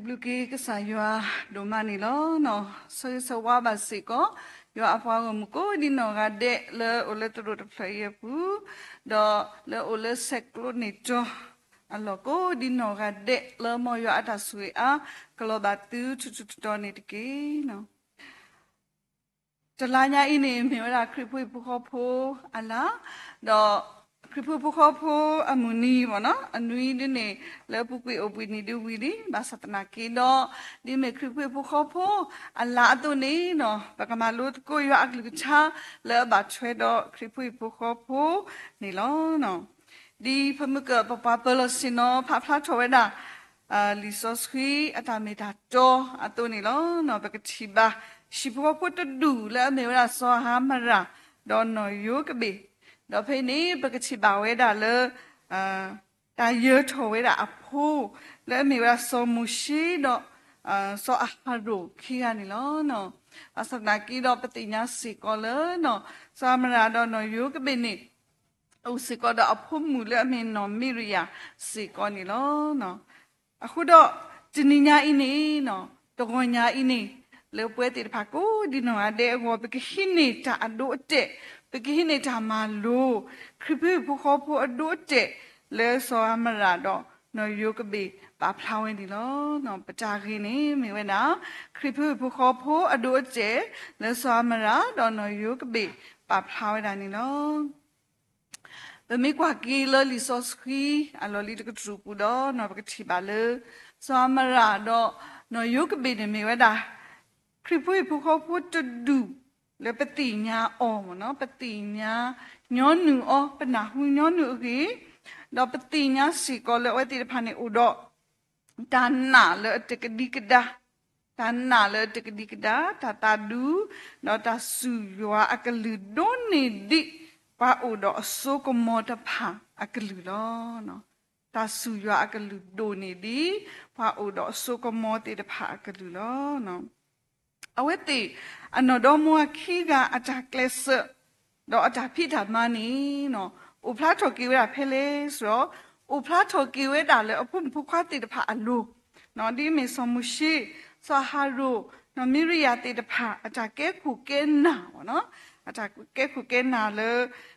ဘျုးက့ၤကစၢ်ယွၤဒိၣ်မးန့ၣ်လီၤ. ဆၢဂ့ၤဆၢဝါဘၣ်စ့ၢ်ကီး ယွၤအပှၤဂီၢ်မုၢ်ကိးဒံနီၢ်ဂၤဒဲး လၢအိၣ်လၢသရိာ်တဖျၢၣ်အံၤအပူၤ, ဒီးလၢအိၣ်လၢဆဲးကျိးန့ၢ်တီၤအလီၢ်ကိးဒံနီၢ်ဂၤဒဲး လၢမ်ယွၤအတၢ်ဆိၣ်ဂ့ၤအါ ကလီၤဘၣ်သုထူးထူးတီၤတီၤန့ၣ်တက့ၢ်. တလါညါအံၤန့ၣ် မ့ၢ်ဝဲဒၣ်ခရံာ်ဖိဟံၣ်ဖိဃီဖိအလါ, ဒီးခရံာ်ဖိဟံၣ်ဖိဃီဖိအမုၢ်နံၤမ့ၢ်နီၤ, အနွံဒ်န့ၣ် လၢအပူၤကွံာ်အိၣ်ဘှံးနံၤဒ်ဝံၤလံ, ဘၣ်ဆၣ်သနာ်က့ဒီး ဒ်မ့ၢ်ခရံာ်ဖိဟံၣ်ဖိဃီဖိအလါအသိးန့ၣ်နီၤ, ပကမၤလိသကိးယွၤအကလုၢ်ကထါ လၢအဘၣ်ထွဲဒီးခရံာ်ဖိဟံၣ်ဖိဃီဖိန့ၣ်လီၤ. ဒ်ဖဲမုၢ်ကၢၢ်ပပှၤပၢၤလီၢ်ဆ့ၣ်နီၤ ဖးဖျါထီၣ်ဝဲဒၣ် လံာ်စီဆှံအတၢ်မ့ၢ်တၢ်တီအသိးန့ၣ်လီၤ. ပကထံၣ်ဘၣ် ဟံၣ်ဖိဃီဖိတဒူၣ်လၢအမ့ၢ်ဝဲဒၣ်စီၤအၤမရၣ် ဒီးနီၢ်ယိၤကဘ့ၣ်, ဒီးဖဲန့ၣ် ပကထံၣ်ဘၣ်ဝဲဒၣ်လၢ တၢ်ယၢၤထီၣ်ဝဲဒၣ်အဖိ လၢအမ့ၢ်ဝဲဒၣ်စီၤမိၤၡ့ဒီး စီၤအၤဟရိၣ်ခံဂၤန့ၣ်လီၤ. ဘၣ်ဆၣ်သနာ်က့ဒီး ပသ့ၣ်ညါစ့ၢ်ကီးလၢ စီၤအၤမရၣ်ဒီးနီၢ်ယိၤကဘ့ၣ်န့ၣ် အိၣ်စ့ၢ်ကီးဒီးအဖိမုၣ်လၢအမ့ၢ်နီၢ်မံရယၤစ့ၢ်ကီးန့ၣ်လီၤ. အဃိဒီး တနံၤညါအံၤန့ၣ် တဂီၤညါအံၤန့ၣ် လၢပဝဲသ့ၣ်တဖၣ်ကိးဒံနီၢ်ဂၤဒဲးအဂီၢ် ပကဟံးန့ၢ်တၢ်အဒိအတဲာ်, ပကဟံးန့ၢ်တၢ်မၤလိ ခရံာ်ဖိဟံၣ်ဖိဃီဖိအဒိအတဲာ် လၢစီၤအၤမရၣ်ဒီးနီၢ်ယိၤကဘ့ၣ်ပာ်ဖျါဝဲန့ၣ်လီၤ. ပတၢ်ဂ့ၢ်န့ၣ်မ့ၢ်ဝဲဒၣ် ခရံာ်ဖိဟံၣ်ဖိဃီဖိအဒိအတဲာ် လၢစီၤအၤမရၣ်ဒီးနီၢ်ယိၤကဘ့ၣ်ပာ်ဖျါဝဲဒၣ်န့ၣ်လီၤ. ပမ့ၢ်ကွၢ်က့ၤလၢလံာ်စီဆှံအလီၢ်လံၤတကတြူၢ်ပူၤဒီး ပကထံၣ်ဘၣ်လၢ စီၤအၤမရၣ်ဒီးနီၢ်ယိၤကဘ့ၣ်န့ၣ်မ့ၢ်ဝဲဒၣ် ခရံာ်ဖိဟံၣ်ဖိဃီဖိတဒူၣ်လၢပသ့ၣ်ညါအီၤမ့ၢ်နီၤ, ပသ့ၣ်ညါညီနုၢ်အီၤ, ပနၢ်ဟူညီနုၢ်အဂ့ၢ်, ဒီးပသ့ၣ်ညါစ့ၢ်ကီးလၢအဝဲသ့ၣ်တဖၣ်န့ၣ်အိၣ်ဒီး တၢ်နာ်လၢအတကဒံကဒါ, တၢ်နာ်လၢအတကဒံကဒါ, တၢ်သးဒူ, ဒီးတၢ်စူၢ်ယွၤအကလုၢ်ဒိၣ်န့ၢ်ဒံးပှၤအိၣ်ဒီးအစိကမီၤတဖၣ်အကလုၢ်လီၤ. တၢ်စူၢ်ယွၤအကလုၢ်ဒိၣ်န့ၢ်ဒံး ပှၤအိၣ်ဒီးအစိကမီၤသ့ၣ်တဖၣ်အကလုၢ်လီၤ. အဝဲသ့ၣ်အနီၢ်ဒီမါဝၤခံဂၤအတၢ်ကျဲးစၢး ဒီးအတၢ်ဖံးတၢ်မၤန့ၣ် အိၣ်ဖျါထီၣ်က့ၤဝဲဒၣ်ဖဲလဲၣ်စ့ၢ်ဒီး အိၣ်ဖျါထီၣ်က့ၤဝဲဒၣ်လၢအဖိမုၣ်ဖိခွါသ့ၣ်တဖၣ်အလိၤ, ဒ်အမ့ၢ်စီၤမိၤၡ့, စီၤအၤဟရိၣ်, နီၢ်မံရယၤသ့ၣ်တဖၣ် အတၢ်ကဲခိၣ်ကဲနၢ်, အတၢ်ကဲခိၣ်ကဲနၢ်လၢ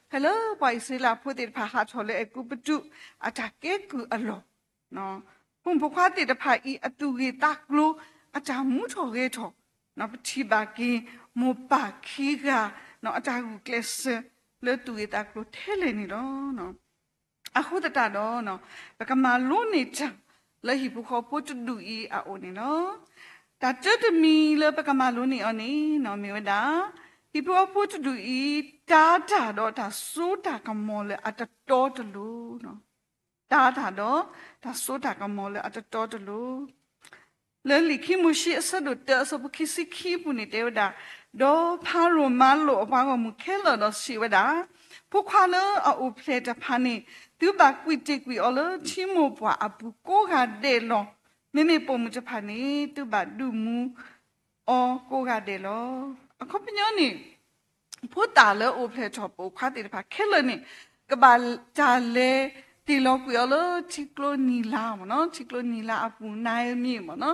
ဖဲလၢပှၤအံၣ်စရ့လးဖိသ့ၣ်တဖၣ်ဟးထီၣ်လၢအဲၤကူပတူး အတၢ်ကဲကုၢ်အလီၢ် ဖိမုၣ်ဖိခွါသ့ၣ်တဖၣ်အံၤ အသူၣ်ဂ့ၢ်သးကျိၤ အတၢ်မူထီၣ်ဂဲၤထီၣ်, ပထံၣ်ဘၣ်က့ၤ မိၢ်ပၢ်ခံဂၤ အတၢ်ဂုာ်ကျဲးစၢးလၢသူၣ်ဂ့ၢ်သးကျိၤထဲလဲၣ်န့ၣ်လီၤ. အဃိသတးဒီး ပကမၤလိန့ၢ်တၢ်လၢဟံၣ်ဖိဃီဖိတဒူၣ်အံၤအအိၣ်န့ၣ်လီၤ. တၢ်တၢတမံၤလၢပကမၤလိန့ၢ်အီၤန့ၣ် မ့ၢ်ဝဲဒၣ် ဟံၣ်ဖိဃီဖိတဒူၣ်အံၤ တၢ်တၢ်ဒီးတၢ်စိတၢ်ကမီၤလၢအတတီတလိၤ တၢ်တၢ်ဒီးတၢ်စိတၢ်ကမီၤလၢအတတီတလိၤ, လၢလံာ်ခံမိၤၡ့အဆၢဒိၣ်တၢအဆၢဖိခံဆံခံအပူၤန့ၣ်တဲဝဲဒၣ်, ဒီးဖၤရိၤမၤလိာ်အပှၤဂီၢ်မုၢ်ခဲလၢာ်ဒီးစံးဝဲဒၣ်, ဖိခွါလၢအအိၣ်ဖျဲၣ်တဖၣ်န့ၣ် သုဘၣ်ကွံာ်တ့ၢ်ကွံာ်အီၤလၢထံမိၢ်ပှၢ်အပူၤကိးဂၤဒဲးလီၤ. မ့မ့ၢ်ပိာ်မုၣ်တဖၣ်န့ၣ် သုဘၣ်ဒုးမူအီၤကိးဂၤဒဲးလီၤ. အခီပညီန့ၣ် ဖိသၣ်လၢအအိၣ်ဖျဲၣ်ထီၣ်ပိာ်ခွါသ့ၣ်တဖၣ်ခဲလၢာ်န့ၣ် ကဘၣ်တၢ်လဲၤတ့ၢ်လီၤကွံာ်အီၤလၢထံကျိနံၤလါမ့ၢ်နီၤ, ထံကျိနံၤလါအပူၤ Nile မ့ၢ်မ့ၢ်နီၤ.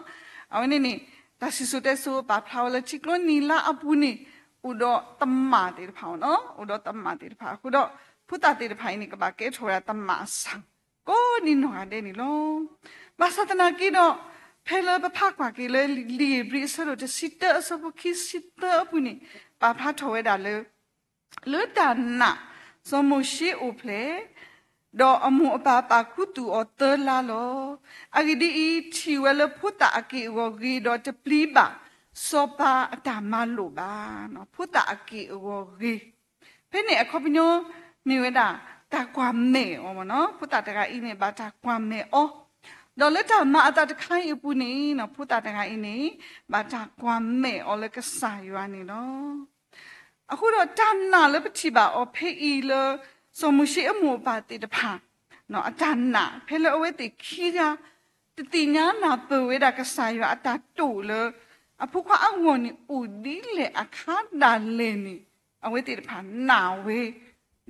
အဝဲန့ၣ်န့ၣ် တၢ်စံၣ်စိၤတဲစိၤပာ်ဖျါဝဲလၢထံကျိနံၤလါအပူၤန့ၣ် အိၣ်ဒီးသမၣ်သ့ၣ်တဖၣ်မ့ၢ်နီၤ, အိၣ်ဒီးသမၣ်သ့ၣ်တဖၣ်အဃိဒီး ဖိသၣ်သ့ၣ်တဖၣ်အံၤန့ၣ် ကဘၣ်ကဲထီၣ်ဝဲဒၣ်သမၣ်အဆၣ် ကိးဒံနီၢ်ဂၤဒဲးန့ၣ်လီၤ. ဘၣ်ဆၣ်သနာ်က့ဒီး ဖဲလၢပဖးကွၢ်က့ၤလၢလံာ်ဧ့ၤဘြံၤအဆၢဒိၣ်တဆံတၢအဆၢဖိခံဆံသၢအပူၤန့ၣ် ပာ်ဖျါထီၣ်ဝဲဒၣ်လၢ လၢတၢ်နာ် စီၤမိၤၡ့အိၣ်ဖျဲၣ် ဒီးအမိၢ်အပၢ်ပာ်ခူသူၣ်အီၤသၢလါလီၤ. အဂ့ၢ်ဒ်အံၤ, ထံၣ်ဝဲလၢဖိသၣ်အက့ၢ်အဂီၤဂ့ၤဒီးတပျံၤဘၣ်စီၤပၤအတၢ်မၤလိာ်ဘၣ်. ဖိသၣ်အက့ၢ်အဂီၤဂ့ၤ ဖဲန့ၣ်အခီပညီ မ့ၢ်ဝဲဒၣ် တၢ်ကွၢ်မဲာ်အီၤမ့ၢ်နီၤ, ဖိသၣ်တဂၤအံၤန့ၣ် ဘၣ်တၢ်ကွၢ်မဲာ်အီၤ, ဒီးလၢတၢ်မၤအသးတခါအံၤအပူၤန့ၣ် ဖိသၣ်တဂၤအံၤန့ၣ် ဘၣ်တၢ်ကွၢ်မဲာ်အီၤလၢကစၢ်ယွၤန့ၣ်လီၤ. အဃိဒီးတၢ်နာ်လၢပထံၣ်ဘၣ်အီၤဖဲအံၤလၢ စီၤမိၤၡ့အမိၢ်အပၢ်သ့ၣ်တဖၣ် အတၢ်နာ် ဖဲလၢအဝဲသ့ၣ်ခံဂၤ တသ့ၣ်ညါနၢ်ပၢၢ်ဝဲဒၣ်ကစၢ်ယွၤအတၢ်တိာ်လၢ အဖိခွါအဂီၢ်န့ၣ် အိၣ်ဒ်လဲၣ်အခါဒၣ်လဲာ်န့ၣ် အဝဲသ့ၣ်တဖၣ်နာ်ဝဲ,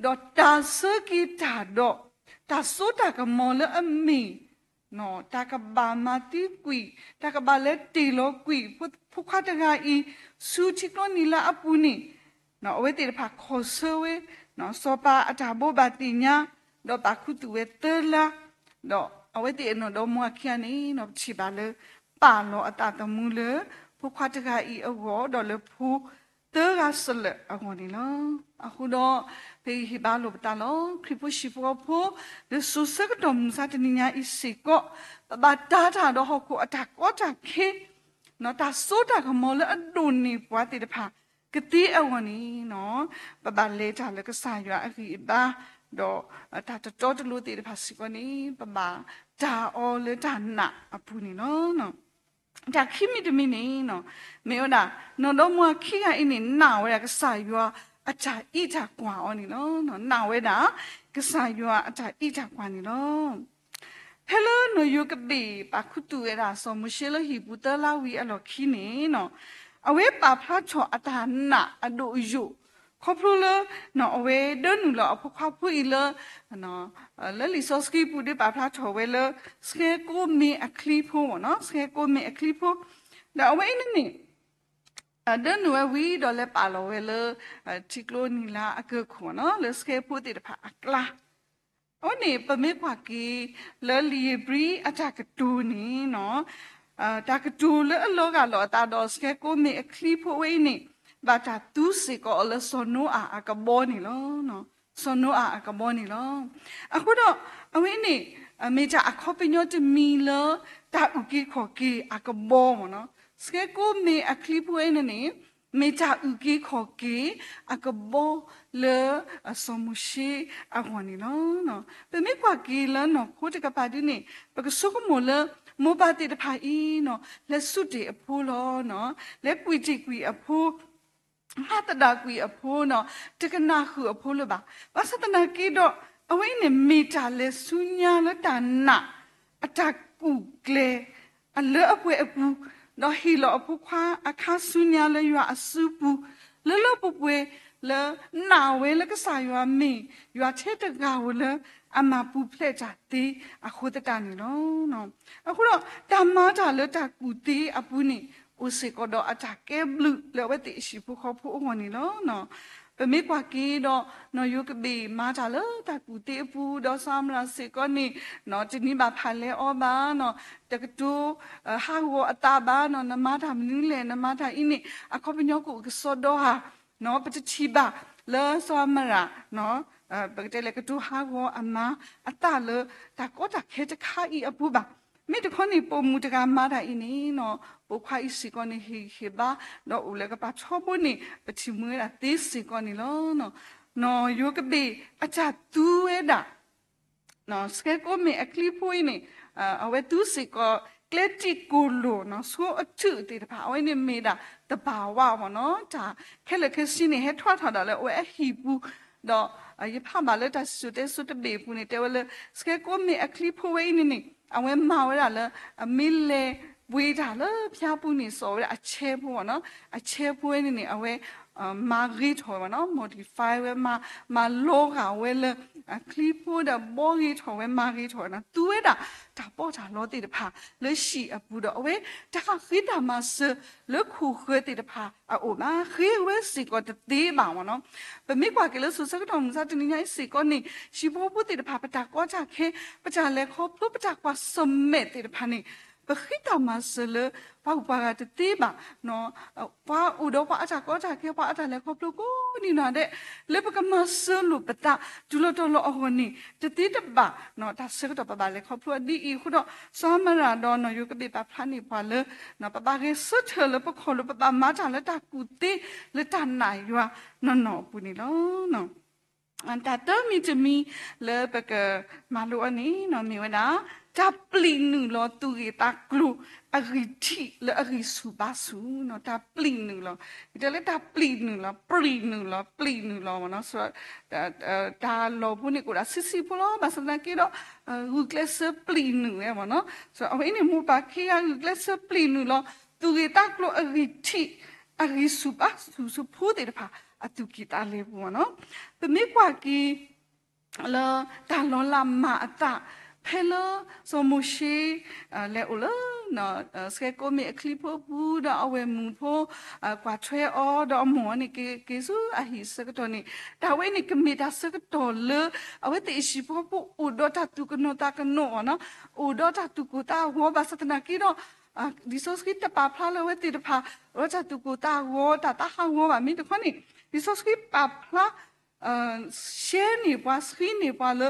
ဒီးတၢ်ဆၢက့ၤတၢ်ဒီး တၢ်စိတၢ်ကမီၤလၢအမ့ၢ် တၢ်ကဘၣ်မၤသံကွံာ်, တၢ်ကဘၣ်လဲၤတ့ၢ်လီၤကွံာ် ဖိခွါတဂၤအံၤ ဆူထံကျိနံၤလါအပူၤန့ၣ်, အဝဲသ့ၣ်တဖၣ်ခီၣ်ဆၢဝဲ စီၤပၤအတၢ်ဘိးဘၣ်သ့ၣ်ညါ, ဒီးပာ်ခူသူၣ်ဝဲသၢလါ, ဒီးအဝဲသ့ၣ်အနီၢ်ဒီမါဝၤခံဂၤန့ၣ် ပထံၣ်ဘၣ်လၢ ပာ်လီၤအသးသမူလၢ ဖိခွါတဂၤအံၤအဂီၢ် ဒီးလၢဖိသၢဂၤစလၢာ်အဂီၢ်န့ၣ်လီၤ. အဃိဒီး ပဟ့ၣ်ဘါလိာ်ပသးလီၤ. ခရံာ်ဖိဟံၣ်ဖိဃီဖိ လၢစိၤဆၢကတီၢ်မုၢ်ဆါတနံၤညါအံၤစ့ၢ်ကီး, ပဘၣ်တၤတၢ်ဒီးဟီၣ်ခိၣ်အတၢ်ကီတၢ်ခဲ တၢ်စိတၢ်ကမီၤလၢအဒိၣ်န့ၢ်ပှၤသ့ၣ်တဖၣ်ကသ့အဂီၢ်န့ၣ်, ပဘၣ်လဲၤတၢ်လၢကစၢ်ယွၤအဂံၢ်အဘါ, ဒီးတၢ်တတီတလိၤသ့ၣ်တဖၣ်စ့ၢ်ကီးန့ၣ် ပဘၣ်တၢ်အီၤလၢတၢ်နာ်အပူၤန့ၣ်လီၤ. တၢ်ခံမံၤတမံၤန့ၣ်, မ့ၢ်ဝဲဒၣ် နီၢ်ဒီမါဝၤခံဂၤအံၤန့ၣ် နာ်ဝဲဒၣ်ကစၢ်ယွၤအတၢ်အံးတၢ်ကွၢ်အီၤန့ၣ်လီၤ. နာ်ဝဲဒၣ် ကစၢ်ယွၤအတၢ်အံးတၢ်ကွၢ်န့ၣ်လီၤ. ဖဲလၢနီၢ်ယိၤကဘ့ၣ်ပာ်ခူသူၣ်ဝဲဒၣ်စီၤမိၤၡ့လၢဟံၣ်ပူၤသၢလါဝံၤအလီၢ်ခံန့ၣ်, အဝဲပာ်ဖျါထီၣ်အတၢ်နာ်အဒိၣ်အယိာ်, ခီဖျိလၢ အဝဲဒၢနုာ်လီၤအဖိခွါဖိအံၤလၢ လၢလံာ်စီဆှံပူၤဒ်ပာ်ဖျါထီၣ်ဝဲလၢ ဆှဲကိးမ့ၢ်အချံဖိမ့ၢ်နီၤ, ဆှဲကိးမ့ၢ်အချံဖိ, ဒီးအဝဲအံၤန့ၣ်န့ၣ် ဒၢနုာ်ဝဲဝံၤဒီးလဲၤပာ်လီၤဝဲလၢ ထံကျိနံၤလါအကၢၢ်ခိၣ်နီၤ, လၢဆှဲဖိသ့ၣ်တဖၣ်အကျါ. အဝဲန့ၣ် ပမ့ၢ်ကွၢ်က့ၤ လၢလံာ်ဧ့ၤဘြံၤအတၢ်ကတိၤန့ၣ်နီၤ, တၢ်ကတိၤလၢအလီၤဂာ်လိာ်အသးဒီးဆှဲကိးမ့ၢ်အချံဖိဝဲအံၤန့ၣ် ဘၣ်တၢ်သူစ့ၢ်ကီးအီၤလၢစီၤနိအၤအကဘီန့ၣ်လီၤ. စီၤနိအၤအကဘီန့ၣ်လီၤ. အဃိဒီး အဝဲန့ၣ် မ့ၢ်တၢ်အခီပညီတမံၤလၢ တၢ်အုၣ်က့ၤခီၣ်က့ၤအကဘီမ့ၢ်နီၤ, ဆှဲကိးမ့ၢ်အချံဖိဝဲအံၤန့ၣ်န့ၣ် မ့ၢ်တၢ်အုၣ်က့ၤခီၣ်က့ၤအကဘီလၢ စီၤမိၤၡ့အဂီၢ်န့ၣ်လီၤ. ပမ့ၢ်ကွၢ်က့ၤလၢနီၢ်ခိတကပၤဒ်န့ၣ် ပကဆိကမိၣ်လၢ မိၢ်ပၢ်သ့ၣ်တဖၣ်အံၤနီၤ လဲၤဆူတ့ၢ်အဖိလီၤ, လဲၤကွံာ်တ့ၢ်ကွံာ်အဖိ ဟးသဒၣ်ကွံာ်အဖိနီၤ, တကနၣ်ဃုာ်အဖိလၢၤဘၣ်. ဘၣ်ဆၣ်သနာ်က့ဒီး အဝဲအံၤန့ၣ်မ့ၢ်တၢ်လဲၤဆူညါလၢတၢ်နာ် အတၢ်ကူၣ်ကျဲၤ အလၢအပှဲၤအပူၤ, ဒီးဟ့ၣ်လီၤအဖိခွါအခါဆူညါလၢယွၤအစုပူၤ, လၢလၢပှဲၤပှဲၤလၢနာ်ဝဲလၢကစၢ်ယွၤမ့ၢ် ယွၤထဲတဂၤဧိၤလၢအမၤပူၤဖျဲးတၢ်သ့အဃိသတးန့ၣ်လီၤ. အဃိဒီး တၢ်မၤတၢ်လၢတၢ်ကူၣ်သ့အပူၤန့ၣ် အိၣ်စ့ၢ်ကီးဒီးအတၢ်ကဲဘျုးလၢအဝဲသ့ၣ်အဟံၣ်ဖိဃီဖိအဂီၢ်န့ၣ်လီၤ. ပမ့ၢ်ကွၢ်က့ၤဒီး နီၢ်ယိၤကဘ့ၣ်မၤတၢ်လၢတၢ်ကူၣ်သ့အပူၤ ဒီးစီၤအၤမရၣ်စ့ၢ်ကီးန့ၣ် တနံၤဘၣ်ဖးလဲအီၤဘၣ်နီၤ, တကတိၤဟးဂီၤအသးဘၣ်နီၤ, နမၤတၢ်မနုၤလဲၣ်, နမၤတၢ်အံၤန့ၣ် အခီပညီကအိၣ်ကစီဒီဧါ, ပတထံၣ်ဘၣ်လၢစီၤအၤမရၣ် ပကတဲလဲၣ် ကတိၤဟးဂီၤအမၤအသးလၢတၢ်ကီတၢ်ခဲတခါအံၤအပူၤဘၣ်. မ့ၢ်တခီန့ၣ် ပိာ်မုၣ်တဂၤမၤတၢ်အံၤန့ၣ်နီၤ, ပိာ်ခွါအံၤစ့ၢ်ကီးန့ၣ် ဟ့ၣ်ဂံၢ်ဟ့ၣ်ဘါ ဒီးအိၣ်လၢကပၤထီဘိန့ၣ် ပထံၣ်မ့ၢ်ဝဲဒၣ်သ့စ့ၢ်ကီးန့ၣ်လီၤ. နီၢ်ယိၤကဘ့ၣ်အတၢ်သူဝဲဒၣ် ဆှဲကိးမ့ၢ်အချံဖိအံၤန့ၣ် အဝဲသူစ့ၢ်ကီး ကျဲတံၢ်ကိၢ်လိာ်နီၤ, ဆိအထုးသ့ၣ်တဖၣ် အဝဲန့ၣ်မ့ၢ်ဒၣ်သဘာဝမ့ၢ်နီၤ, တၢ်ခဲလၢာ်ခဲဆ့န့ၣ် ဟဲထီၣ်ထီၣ်ဒၣ်လၢအဝဲအဟံၣ်ပူၤ, ဒီးယဖးဘၣ်လၢတၢ်စံၣ်စိၤတဲစိၤတဘ့ၣ်အပူၤန့ၣ် တဲဝဲလၢ ဆှဲကိးမ့ၢ်အချံဖိဝဲအံၤန့ၣ်န့ၣ် အဝဲမၤဝဲဒၣ်လၢ အမ့ၢ်လဲၤပှ့ၤတၢ်လၢဖၠါပူၤန့ၣ် စိာ်ဝဲဒၣ်အဆဲဖိမ့ၢ်နီၤ, အဆဲဖိဝဲန့ၣ်န့ၣ် အဝဲ မၤဂ့ၤထီၣ်ဝဲမ့ၢ်နီၤ, modify ဝဲ မၤလီၤဂာ်ဝဲလၢ အချံဖိဒီးဘီဂ့ၤထီၣ်ဝဲ မၤဂ့ၤထီၣ်ဝဲနီၤ, သူဝဲဒၣ်တၢ်ပီးတၢ်လီသ့ၣ်တဖၣ်လၢဟံၣ်အပူၤဒီး အဝဲတဟးဃ့တၢ်မၤစၢၤလၢခိၣ်ဃၢၤသ့ၣ်တဖၣ်အအိၣ်ဘၣ်, ဃ့ဝဲစ့ၢ်ကီးတသ့ဘၣ်မ့ၢ်နီၤ. ပမ့ၢ်ကွၢ်က့ၤလၢစိၤဆၢကတီၢ်မုၢ်ဆါတနံၤညါအံၤစ့ၢ်ကီးန့ၣ် ဟံၣ်ဖိဃီဖိသ့ၣ်တဖၣ် ပတၢ်ကီတၢ်ခဲ ပတၢ်လဲၤခီဖျိ ပတၢ်ကွၢ်ဆၢၣ်မဲာ်သ့ၣ်တဖၣ်န့ၣ် ပဃ့တၢ်မၤစၢၤလၢ ပှၤဂုၤပှၤဂၤတသ့ဘၣ် ပှၤအိၣ်ဒီးပှၤအတၢ်ကီတၢ်ခဲ ပှၤအတၢ်လဲၤခီဖျိကိးနံၤဒဲး လၢပကမၤစၢၤလိာ်ပသး တုၤလီၤတီၤလီၤအဂီၢ်န့ၣ် တသ့တဘၣ်, တၢ်ဆၢကတီၢ်ပဘၣ်လဲၤခီဖျိအဒ်အံၤအဃိဒီး စီၤအၤမရၣ်ဒီးနီၢ်ယိၤကဘ့ၣ်ပာ်ဖျါန့ၢ်ပှၤလၢ ပဘၣ်ဂဲၤဆၢထၢၣ်လၢပခီၣ်လိာ် ပဘၣ်မၤတၢ်လၢတၢ်ကူၣ်သ့ လၢတၢ်နာ်ယွၤနီၢ်နီၢ်အပူၤန့ၣ်လီၤ. တၢ်တမံၤတမံၤလၢပကမၤလိအီၤန့ၣ် မ့ၢ်ဝဲဒၣ် တၢ်ပျံၤနုာ်လီၤသူၣ်ဂ့ၤသးကျိၤအဂံၢ်ထံးလၢအဂံၢ်ဆူၣ်ဘါဆူၣ်, တၢ်ပျံၤနုာ်လီၤ, တဲလၢတၢ်ပျံၤနုာ်လီၤ ပျံၤနုာ်လီၤ ပျံၤနုာ်လီၤမ့ၢ်နီၤ, တၢ်လီၢ်ဖိန့ၣ်ကအိၣ်ဒၣ်ဆံးဆံးဖိလီၤ, ဘၣ်ဆၣ်သနာ်က့ဒီး ဂုာ်ကျဲးစၢးပျံၤနုာ်ဝဲမ့ၢ်နီၤ, အဝဲအံၤန့ၣ် မိၢ်ပၢ်ခံဂၤဂုာ်ကျဲးစၢးပျံၤနုာ်လီၤ သူၣ်ဂ့ၤသးကျိၤအဂံၢ်ထံး အဂံၢ်ဆူၣ်ဘါဆူၣ်ဆူၣ်ဖိသ့ၣ်တဖၣ် အသူၣ်ကံၢ်သးလဲပူၤမ့ၢ်နီၤ, ပမ့ၢ်ကွၢ်က့ၤ လၢတၢ်လီၤလးမၤအသး ဖဲလၢစီၤမိၤၡ့ လဲၤအိၣ်လၢ စှဲၤကိးမ့ၢ်အချံဖိပူၤ ဒီးအဝဲၢ်မုၣ်ဖိ ကွၢ်ထွဲအီၤ ဒီးအမိၢ်အီၤန့ၣ် က့ၤဆူအဟံၣ်အဆၢကတီၢ်န့ၣ် တၢ်ဝဲန့ၣ်ကမ့ၢ်တၢ်ဆၢကတီၢ်လၢ အဝဲသ့ၣ်ဟံၣ်ဖိဃီဖိအိၣ်ဒီးတၢ်သူၣ်ကနိးသးကနိးအီၤနီၤ, အိၣ်ဒီးတၢ်သူၣ်ကိၢ်သးဂီၤဘၣ်ဆၣ်သနာ်က့ဒီး လံာ်စီဆှံတပာ်ဖျါလၢအဝဲသ့ၣ်တဖၣ် အိၣ်ဒီးတၢ်သူၣ်ကိၢ်သးဂီၤ တၢ်သးဟးဂီၤဘၣ်မ့ၢ်တခီန့ၣ် လံာ်စီဆှံပာ်ဖျါ ရှဲန့ၢ်ပှၤဆှံန့ၢ်ပှၤလၢ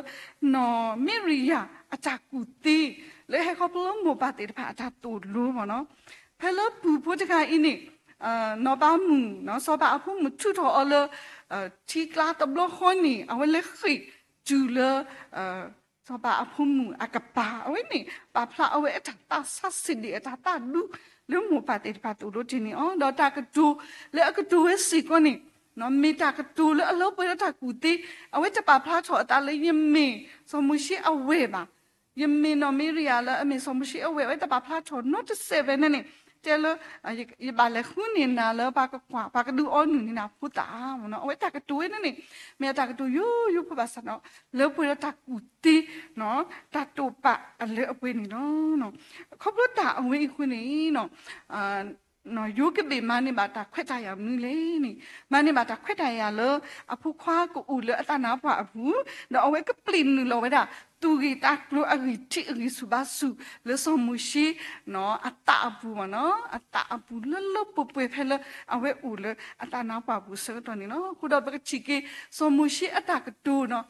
နီၢ်မံရယၤအတၢ်ကူၣ်သ့ လၢဟဲခီဖျိလၢမိၢ်ပၢ်သ့ၣ်တဖၣ်အတၢ်သိၣ်လိမ့ၢ်နီၤ, ဖဲလၢပုၢ်ဖိတဂၤအံၤန့ၣ် နီၢ်ပၤမုၣ် စီၤပၤအဖိမုၣ်ထုးထီၣ်အီၤလၢ ထံကျါတဘျီဃီန့ၣ် အဝဲလဲၤဃ့ၢ်တုၤလၢ စီၤပၤအဖိမုၣ်အကပၤ အဝဲန့ၣ် ပာ်ဖျါအဝဲအတၢ်သးဆးဆံးဒံး အတၢ်သးဒူ လၢမိၢ်ပၢ်သ့ၣ်တဖၣ်သိၣ်လိတ့ၢ်န့ၢ်အီၤ ဒီးတၢ်ကတိၤလၢအကတိၤဝဲစ့ၢ်ကီးန့ၣ် မ့ၢ်တၢ်ကတိၤလၢအလၢပှဲၤဒီးတၢ်ကူၣ်သ့, အဝဲတပာ်ဖျါထီၣ်အသးလၢယမ့ၢ်စီၤမိၤၡ့အဝဲၢ်ဘၣ်, ယမ့ၢ်နီၢ်မံရယၤလၢအမ့ၢ်စီၤမိၤၡ့အဝဲၢ် အဝဲတပာ်ဖျါထီၣ်နီတစဲးဖဲန့ၣ်န့ၣ် တဲလၢ ယဘၣ်လဲၤဃုန့ၢ်နၤလၢပှၤကကွၢ် ပှၤကဒုးအီနုၢ်န့ၢ်နၤဖိသၣ်ဧါမ့ၢ်နီၤ, အဝဲတၢ်ကတိၤဝဲန့ၣ်န့ၣ် မ့ၢ်အတၢ်ကတိၤယိယိဖိဘၣ်ဆၣ်ဒီး လၢပှဲၤဒီးတၢ်ကူၣ်သ့ တၢ်တိာ်ပာ်အလၢအပှဲၤန့ၣ်လီၤ. ခီဖျိတၢ်အဝဲအံၤအဃိန့ၣ် ယိၤကဘ့ၣ်မၤန့ၢ်ဘၣ်တၢ်ခွဲးတၢ်ယာ်မနုၤလဲၣ်န့ၣ်, မၤန့ၢ်ဘၣ်တၢ်ခွဲးတၢ်ယာ်လၢ အဖိခွါကအိၣ်လၢအသးနါပှၢ်အပူၤ, ဒီးအဝဲကပျ့ၤနုာ်လီၤဝဲဒၣ် သူၣ်ဂ့ၢ်သးကျိၤအဂံၢ်ထံးအဂံၢ်ဆူၣ်ဘါဆူၣ်လၢစီၤမိၤၡ့ အသးအပူၤမ့ၢ်နီၤ, အသးအပူၤလၢလၢပှဲၤပှဲၤဖဲလၢအဝဲအိၣ်လၢအသးနါပှၢ်ပူၤအဆၢကတီၢ်န့ၣ်လီၤ. အဃိဒီးပကထံၣ်က့ၤ စီၤမိၤၡ့အတၢ်ကတိၤနီၤ,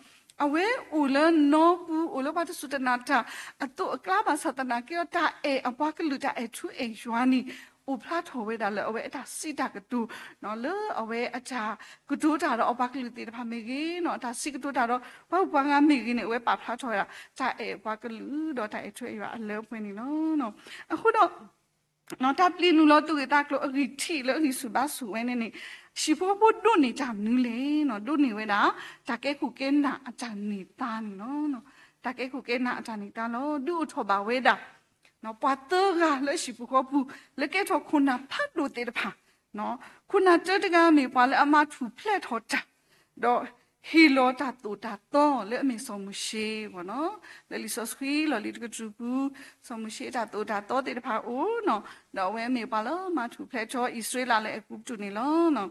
အဝဲအိၣ်လၢနီပူၤ အိၣ်လၢပှၤတစူၢ်တနာ်တၢ်အသိးအကျါဘၣ်ဆၣ်သနာ်က့ဒီး တၢ်အဲၣ်အပှၤကလုာ် တၢ်အဲၣ်ထူအဲၣ်ယွၤန့ၣ် အိၣ်ဖျါထီၣ်ဝဲဒၣ်လၢအဝဲအတၢ်စံးတၢ်ကတိၤ လၢအဝဲအတၢ်ကတိၤတၢ်ဒီးအပှၤကလုာ်သ့ၣ်တဖၣ်မ့ၢ်ဂ့ၤနီၤ, အတၢ်စံးကတိၤတၢ်ဒီးပှၤဂုၤပှၤဂၤမ့ၢ်ဂ့ၤန့ၣ် အဝဲပာ်ဖျါထီၣ်ဝဲဒၣ် တၢ်အဲၣ်ပှၤကလုာ်ဒီးတၢ်အဲၣ်ထူအဲၣ်ယွၤအလၢအပှဲၤန့ၣ်လီၤ. အဃိဒီး တၢ်ပျ့ၤနုာ်လီၤသူၣ်ဂ့ၢ်သးကျိၤအဂံၢ်ထံးလၢအဂံၢ်ဆူၣ်ဘါဆူၣ်ဝဲန့ၣ်န့ၣ် ဟံၣ်ဖိဃီဖိဒိးန့ၢ်တၢ်မနုၤလဲၣ်နီၤ, ဒိးန့ၢ်ဝဲဒၣ် တၢ်ကဲခိၣ်ကဲနၢ်အတၢ်န့ၢ်သါန့ၣ်လီၤ. တၢ်ကဲခိၣ်ကဲနၢ်အတၢ်န့ၢ်သါလီၤ. ဒုးအိၣ်ထီၣ်ဘၣ်ဝဲဒၣ် ပှၤသၢဂၤလၢဟံၣ်ဖိဃီဖိ လၢကဲထီၣ်ခိၣ်နၢ်ဖးဒိၣ်သ့ၣ်တဖၣ်, ခိၣ်နၢ်တၢတဂၤမ့ၢ်ပှၤလၢအမၤထူၣ်ဖျဲးထီၣ်တၢ် ဒီးဟ့ၣ်လီၤတၢ်သိၣ်တၢ်သီလၢအမ့ၢ်စီၤမိၤၡ့မ့ၢ်နီၤ, လၢလံာ်စီဆှံလီၢ်လံၤတကတြူၢ်ပူၤ စီၤမိၤၡ့အတၢ်သိၣ်တၢ်သီသ့ၣ်တဖၣ်အိၣ်နီၤ, ဒီးအဝဲမ့ၢ်ပှၤလၢမၤထူၣ်ဖျဲးထီၣ်အံၣ်စရ့လးလၢအဲၤကူပတူးန့ၣ်လီၤ.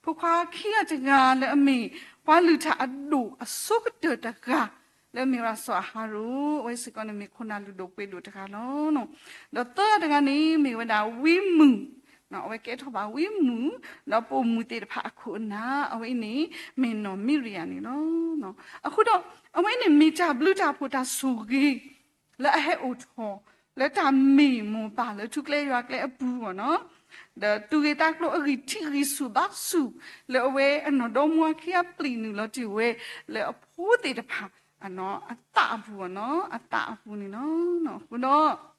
ဖိခွါခံဂၤတဂၤလၢအမ့ၢ် ပှၤလုၢ်တၢ်အဒိၣ်အဆိကတၢၢ်တဂၤ လၢအမ့ၢ်ဝဲဒၣ်စီၤအၤဟရိၣ် အဝဲစ့ၢ်ကီးန့ၣ်မ့ၢ်ခိၣ်နၢ်လုၢ်ဒိၣ်ပှ့ၤဒိၣ်တဂၤလီၤ. ဒီးသၢဂၤတဂၤန့ၣ် မ့ၢ်ဝဲဒၣ်ဝံမုၣ်, အဝဲကဲထီၣ်ဘၣ်ဝံမုၣ် ဒီးပိာ်မုၣ်သ့ၣ်တဖၣ်အခိၣ်အနၢ် အဝဲအံၤန့ၣ် မ့ၢ်နီၢ်မံရယၤန့ၣ်လီၤ. အဃိဒီး အဝဲန့ၣ်မ့ၢ်တၢ်ဘျုးတၢ်ဖှိၣ်တၢ်ဆိၣ်ဂ့ၤ လၢအဟဲအိၣ်ထီၣ် လၢတၢ်မ့ၢ်မိၢ်ပၢ်လၢထူကျဲယွၤကျဲအပူၤမ့ၢ်နီၤ, ဒီးသူၣ်ဂ့ၢ်သးကျိၤအဂံၢ်ထံးဂံၢ်ဆူၣ်ဘါဆူၣ် လၢအဝဲအနီၢ်ဒီမါခံဂၤပျံၤနုာ်လီၤတ့ၢ်ဝဲ လၢအဖိသ့ၣ်တဖၣ် အသးအပူၤမ့ၢ်နီၤ, အသးအပူၤန့ၣ်လီၤ.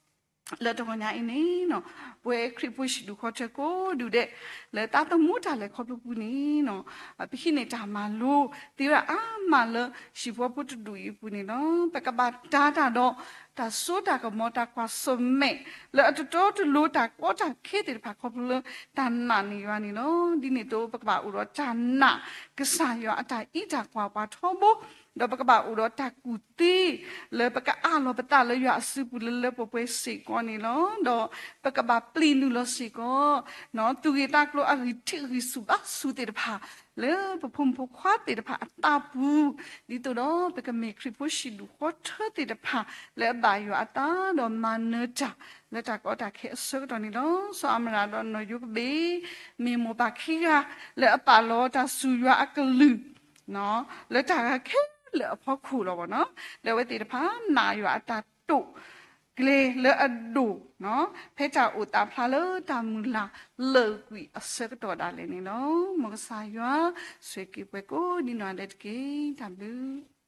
အဃိဒီး လၢတဂီၤညါအံၤန့ၣ် ပဝဲခရံာ်ဖိဟံၣ်ဒူၣ်ဃီထၢကိးဒူၣ်ဒဲး လၢသးသမူတၢ်လဲၤခီဖျိပူၤန့ၣ် ပဟံးန့ၢ်တၢ်မၤလိသ့ဝဲဒၣ်အါမးလၢ ဟံၣ်ဖိဃီဖိတဒူၣ်အံၤအပူၤန့ၣ်လီၤ. ပကဘၣ်တၢတၢ်ဒီး တၢ်စိတၢ်ကမီၤ တၢ်ကွၢ်ဆၢၣ်မဲာ် လၢအတတီတလိၤ တၢ်ကီတၢ်ခဲသ့ၣ်တဖၣ်ခီဖျိလၢတၢ်နာ်န့ၢ်ယွၤန့ၣ်လီၤ. ဒ်န့ၣ်အသိး ပကဘၣ်အိၣ်ဒီးတၢ်နာ်ကစၢ်ယွၤအတၢ်အံးတၢ်ကွၢ်ပှၤထီဘိ ဒီးပကဘၣ်အိၣ်ဒီးတၢ်ကူၣ်သ့ လၢပကအးလီၤပသးလၢယွၤအစုပူၤလၢလၢပှဲၤပှဲၤစ့ၢ်ကီးန့ၣ်လီၤ. ဒီးပကဘၣ်ပျံၤနုာ်လီၤစ့ၢ်ကီး သူၣ်ဂ့ၢ်သးကျိၤအဂံၢ်ထံးဂံၢ်ဆူၣ်ဘါဆူၣ်သ့ၣ်တဖၣ် လၢပဖိမုၣ်ဖိခွါသ့ၣ်တဖၣ်အသးပူၤ ဒ်သိးဒီးပကမ့ၢ်ခရံာ်ဖိဟံၣ်ဒူၣ်ဃီထၢသ့ၣ်တဖၣ် လၢအဘၣ်ယွၤအသးဒီးမၤနၢၤတၢ် လၢတၢ်ကီတၢ်ခဲအဆၢကတီၢ်န့ၣ်လီၤ. စီၤအၤမရၣ်ဒီးနီၢ်ယိၤကဘ့ၣ် မ့ၢ်မိၢ်ပၢ်ခံဂၤ လၢအပာ်လီၤတၢ်ဆူၣ်ယွၤအကလုၢ် လၢတၢ်ဂၤခဲလၢာ်အဖီခိၣ်လီၤမ့ၢ်နီၤ. လၢအဝဲသ့ၣ်တဖၣ်နာ်ယွၤအတၢ်တိာ်ကျဲၤလၢအဒိၣ် ဖဲတၢ်အိၣ်သးဖျါလၢတၢ်မုၢ်လၢ်လၢာ်ကွံာ်အဆၢကတီၢ်ဒၣ်လဲာ်န့ၣ်လီၤ. မ်ကစၢ်ယွၤဆိၣ်ဂ့ၤပှၤကိးဒံနီၢ်ဂၤဒဲးတက့ၢ်. တၢ်ဘျုး